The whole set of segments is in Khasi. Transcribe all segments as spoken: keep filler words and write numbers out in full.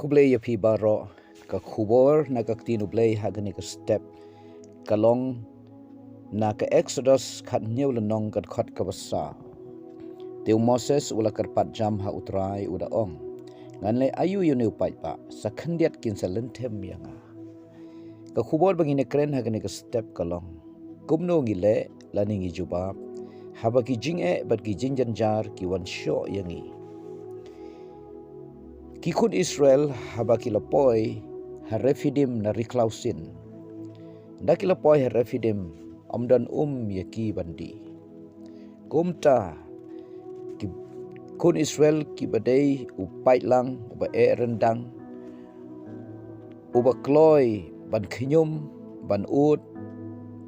Blei ïa phi baroh. Ka khubor na ka ktien U Blei ha kane ka step ka long na ka Exodus khathynñiew lynnong, ka dkhot kaba saw. Te u Moses u la kyrpad jam ha U Trai, u da ong, ngan leh aïu ïa une u paidbah? Sa khyndiat kin sa lynthem ïa nga. Ka khubor ba ngin ïa kren ha kane ka step ka long, kumno ngi leh lane ngi jubab haba ki jingeh bad ki jingjynjar ki wan shoh ïa ngi? Ki khun Israel haba ki la poi ha Rephidim na ri khlaw Sin, da ki la poi ha Rephidim, ym don um ïa ki ban die. Kumta ki khun Israel kiba dei u paidlang, uba eh ryndang, uba kloi ban khñium, ban ud,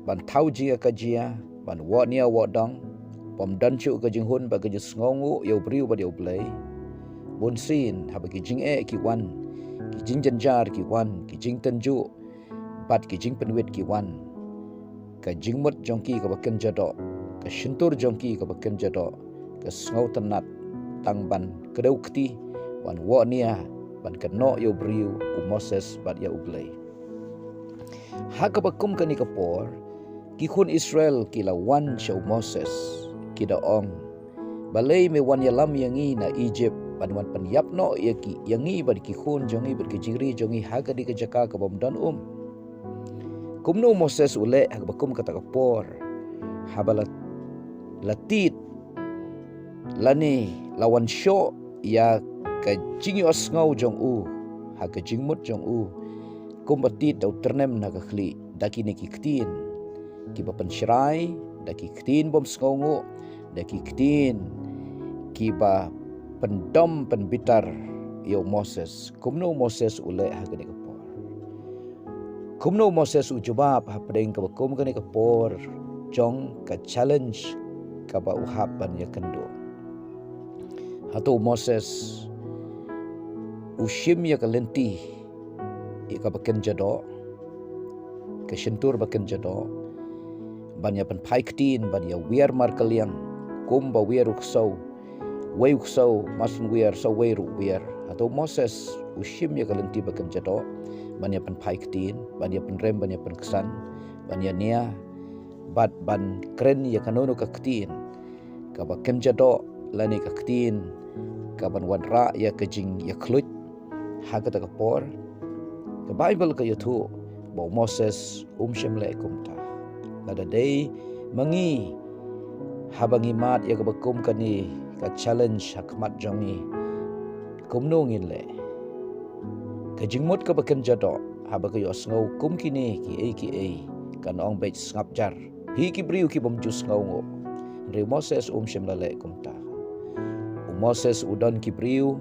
ban thaw jia ka jia, ban woh nia woh dong, bym don shuh ka jinghun bad ka jingsngewnguh ïa u briew bad ïa U Blei. Bun sien haba ki jingeh ki wan, ki jingjynjar ki wan, ki jingtynjuh bad ki jingpynwit ki wan, ka jingmut jong ki kaba kynja doh, ka shyntur jong ki kaba kynja doh, ka sngewtynnat tang ban kdew kti, ban woh nia, ban kynnoh ïa u briew, u Moses bad ïa U Blei. Ha kaba kum kane ka por, ki khun Israel ki la wan sha u Moses, ki da ong, balei me wan ïalam ïa ngi na Egypt, ban wan pynïap noh ïa ki, ïa ngi bad ki khun jong ngi bad ki jingri jong ngi ha kane ka jaka kabym don um? Kumno u Moses u leh ha kaba kum kata ka por, haba la, la tied lane la wan shoh ïa ka jingïohsngew jong u ha ka jingmut jong u, kumba tied da u tyrnem na ka khlieh, da kine ki ktien kiba pynshrai, da ki ktien bym sngewnguh, da ki ktien kiba pyndom pynbitar ïa u Moses. Kumno u Moses u leh ha kane ka por? Kumno u Moses u jubab hapdeng kaba kum kane ka por jong ka challenge kaba u hap ban ïakynduh? Hato u Moses u shim ïa ka lynti ïa kaba kynja doh, ka shyntur ba kynja doh, ban ïa pynphai ktien, ban ïa wiar markylliang, kumba wiar u ksew, wei u ksew, mar shu wiar, sa wei ruh wiar? Hato u Moses u shim ïa ka lynti ba kynja doh, ban ïa pynphai ktien, ban ïa pynrem, ban ïa pynksan, ban ïa nia, bad ban kren ïa kano kano ka ktien kaba kynja doh, lane ka ktien kaban wanrah ïa ka jingïakhluit ha kata ka por? Ka Baibl ka ïathuh ba u Moses um shym leh kumta. Lada dei ma ngi, haba ngi mad ïa kaba kum kane ka challenge ha khmat jong ngi, kumno ngin leh? Ka jingmut kaba kynja doh, haba ka ïohsngew kum kine kiei kiei, kan ong beit sngap jar, phi ki briew kibym ju sngewnguh. Hynrei u Moses um shym la leh kumta. U Moses u don ki briew,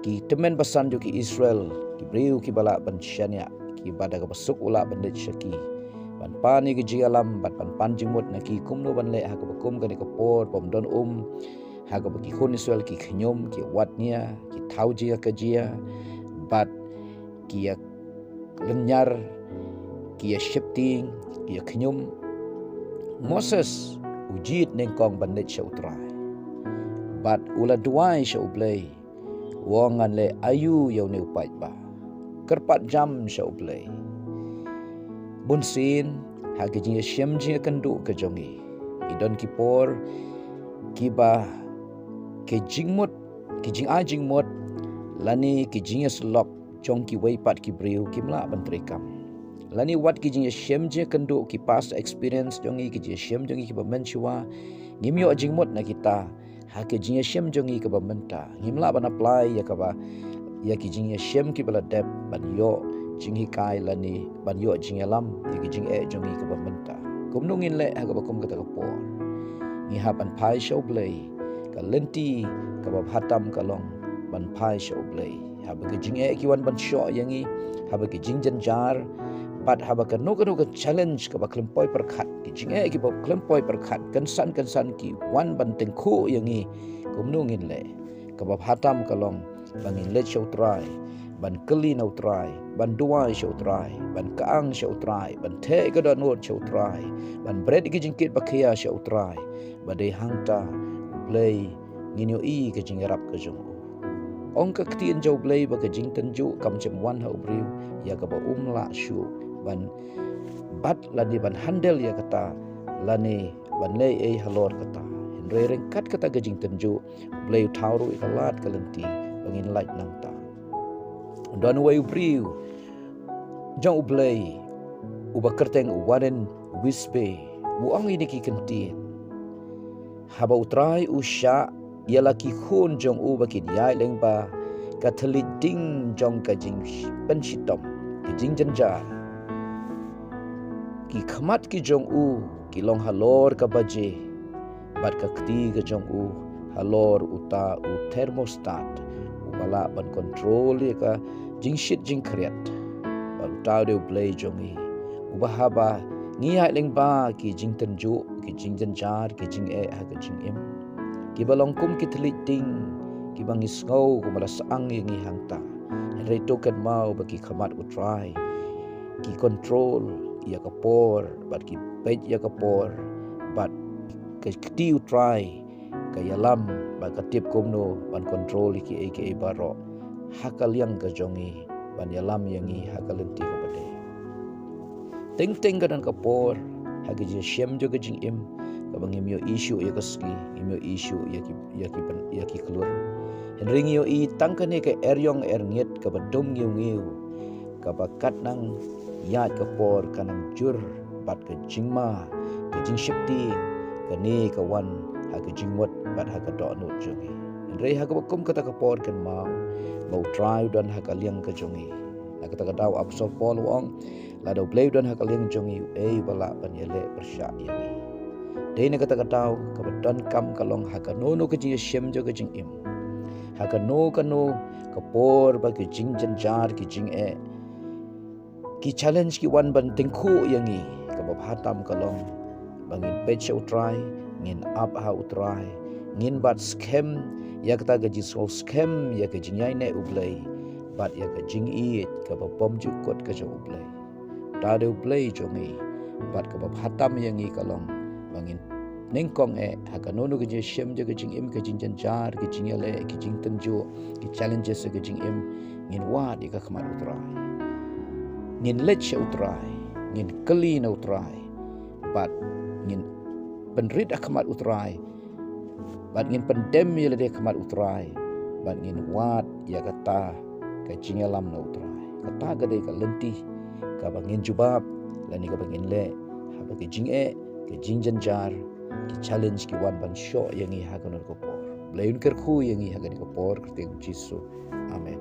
ki tymmen basan jong ki Israel, ki briew kiba lah ban shaniah, kiba da kaba suk u lah ban leit sha ki, ban pan ïa ki jingïalam bad ban pan jingmut na ki kumno ban leh ha kaba kum kane ka por bym don um, ha kaba ki khun Israel ki khñium, ki wad nia, ki thaw jia ka jia, bad ki ïa lynñiar, ki ïa sheptieng, ki ïa khñium. Moses u jied nyngkong ban leit sha U Trai, bad u la duwai sha U Blei, u ong, ngan leh aïu ïa une u paidbah? Kyrpad jam sha U Blei. Bun sien ha ki jingïashem jingïakynduh ka jong ngi, ki don ki por kiba ki jingmut, ki jingai jingmut, lane ki jingïasyllok jong kiwei pat ki briew kim lah ban treikam. Lane wat ki jingïashem jingïakynduh, ki past experience jong ngi, ki jingïashem jong ngi kiba mynshuwa, ngim ïoh jingmut na kita. Ha ki jingïashem jong ngi kaba mynta, ngim lah ban apply ïa kaba, ïa ki jingïashem kiba la dep ban ïoh jinghikai lane ban ïoh jingïalam ïa ki jingeh jong ngi kaba mynta. Kumno ngin leh ha kaba kum kata ka por? Ngi hap ban phai sha U Blei. Ka lynti kaba bha tam ka long ban phai sha U Blei. Haba ki jingeh ki wan ban shoh ïa ngi, haba ki jingjynjar, bad haba kano kano ka challenge kaba khlem poi pyrkhat, ki jingeh kiba khlem poi pyrkhat, kynsan kynsan ki wan ban tyngkhuh ïa ngi, kumno ngin leh? Kaba bha tam ka long ba ngin leit sha U Trai, ban kylli na U Trai, ban duwai sha U Trai, ban kyang sha U Trai, ban theh ka dohnud sha U Trai, ban bret ki jingkit ba khia sha U Trai. Ba dei hangta U Blei ngin ïohi ka jingïarap ka jong u. Ong ka ktien jong U Blei ba ka jingtynjuh kam shym wan ha u briew ïa kaba um lah shuh ban bat lane ban handle ïa kata, lane ban leh ei halor kata. Hynrei ryngkat kata ka jingtynjuh, U Blei u thaw ruh ïa ka lad ka lynti ba ngin lait nangta. Don uwei u briew jong U Blei uba kyrteng Warren Wiersbe, u ong ïa kine ki kyntien: Haba U Trai u shah ïa la ki khun jong u ba kin ïaid lyngba ka thylliej ding jong ka jingpynshitom, ka jingjynjar, ki khmat ki jong u ki long halor ka baje, bad ka kti ka jong u halor uta u thermostat uba lah ban kontrol ïa ka jingshit jingkhriat. Bad uta u dei U Blei jong ngi, uba haba ngi ïaid lyngba ki jingtynjuh, ki jingjynjar, ki jingeh ha ka jingim, kiba long kum ki thylliej ding kiba ngi sngew kumba la syang ïa ngi hangta, hynrei to kynmaw ba ki khmat U Trai ki kontrol ïa ka por, bad ki peit ïa ka por, bad ka kti U Trai ka ïalam bad ka tip kumno ban kontrol ïa kiei kiei baroh ha ka liang ka jong ngi, ban ïalam ïa ngi ha ka lynti kaba dei. Teng teng ka don ka por ha ka jingshem jong ka jingim kaba ngim ïohi shuh ïa ka sngi, ngim ïohi shuh ïa ki, ïa ki, ïa ki khlur. Hynrei ngi ïohi tang kane ka eriong erngit kaba dum ngiu ngiu, kaba katba nang ïaid ka por ka nang jur bad ka jingma, ka jingsheptieng, kane ka wan ha ka jingmut bad ha ka dohnud jong ngi. Hynrei ha kaba kum kata ka por kynmaw ba U Trai u don ha ka liang ka jong ngi. Na kata ka daw Apostol Paul u ong, lada U Blei u don ha ka liang jong ngi, uei ba lah ban ïaleh pyrshah ïa ngi? Dei na kata ka daw kaba donkam ka long ha kano kano ka jingïashem jong ka jingim, ha kano kano ka por ba ki jingjynjar, ki jingeh, ki challenge ki wan ban tyngkhuh ïa ngi, kaba bha tam ka long ba ngin peit sha U Trai, ngin ap ha U Trai, ngin bat skhem ïa kata ka jingsngew skhem ïa ka jingïaineh U Blei bad ïa ka jingïeit kaba bymjukut ka jong U Blei. Uta u dei U Blei jong ngi, bad kaba bha tam ïa ngi ka long ba ngin nyngkong eh ha kano kano ka jingïashem jong ka jingim, ka jingjynjar, ka jingïaleh, ka jingtynjuh, ki challenges ka jingim, ngin wad ïa ka khmat U Trai, ngin leit sha U Trai, ngin kylli na U Trai, bad ngin pynrit ha khmat U Trai, bad ngin pyndem ïa lade ha khmat U Trai, bad ngin wad ïa kata ka jingïalam na U Trai. Kata ka dei ka lynti kaba ngin jubab lane kaba ngin leh haba ki jingeh, ki jingjynjar, ki challenge ki wan ban shoh ïa ngi ha kano ka por. Blei un kyrkhu ïa ngi ha kane ka por, kyrteng U Jisu. Amen.